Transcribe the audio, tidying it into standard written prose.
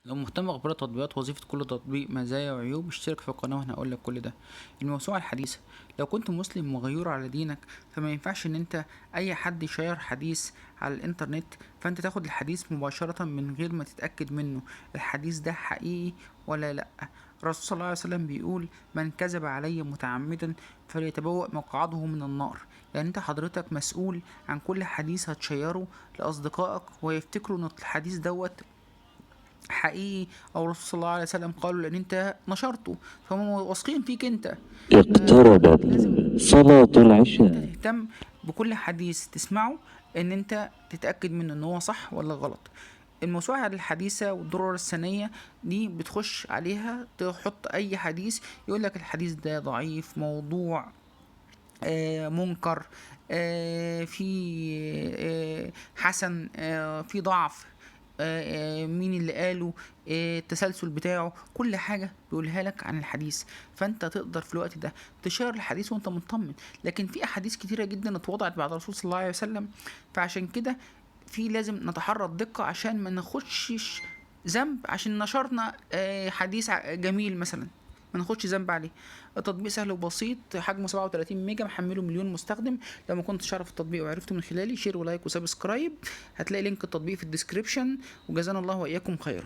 لو مهتم باخبار التطبيقات وظيفة كل تطبيق، مزايا وعيوب، اشترك في القناة وانا هقول لك كل ده. الموسوعة الحديثة، لو كنت مسلم وغيور على دينك فما ينفعش ان انت اي حد يشير حديث على الانترنت فانت تاخد الحديث مباشرة من غير ما تتأكد منه الحديث ده حقيقي ولا لا. الرسول صلى الله عليه وسلم بيقول من كذب علي متعمدا فليتبوأ مقعده من النار. يعني انت حضرتك مسؤول عن كل حديث هتشيره لأصدقائك ويفتكروا ان الحديث دوت حقيقي او الرسول صلى الله عليه وسلم قالوا، لان انت نشرته فهم واثقين فيك انت. اقتربت لازم صلاة انت العشاء. تهتم بكل حديث تسمعه ان انت تتاكد منه ان هو صح ولا غلط. الموسوعة الحديثة والدرر السنية دي بتخش عليها تحط اي حديث يقول لك الحديث ده ضعيف، موضوع، منكر، في حسن، في ضعف، مين اللي قاله، التسلسل بتاعه، كل حاجة بيقولها لك عن الحديث. فانت تقدر في الوقت ده تشير الحديث وانت مطمن. لكن في احاديث كتيرة جدا اتوضعت بعد الرسول صلى الله عليه وسلم، فعشان كده في لازم نتحرى الدقة عشان ما ناخدش ذنب عشان نشرنا حديث جميل مثلا، ما ناخدش ذنب عليه. التطبيق سهل وبسيط، حجمه 37 ميجا، محمله مليون مستخدم. لو ما كنتش تعرف التطبيق وعرفته من خلالي، share و like و subscribe. هتلاقي link التطبيق في ال description. وجزانا الله واياكم خيرا.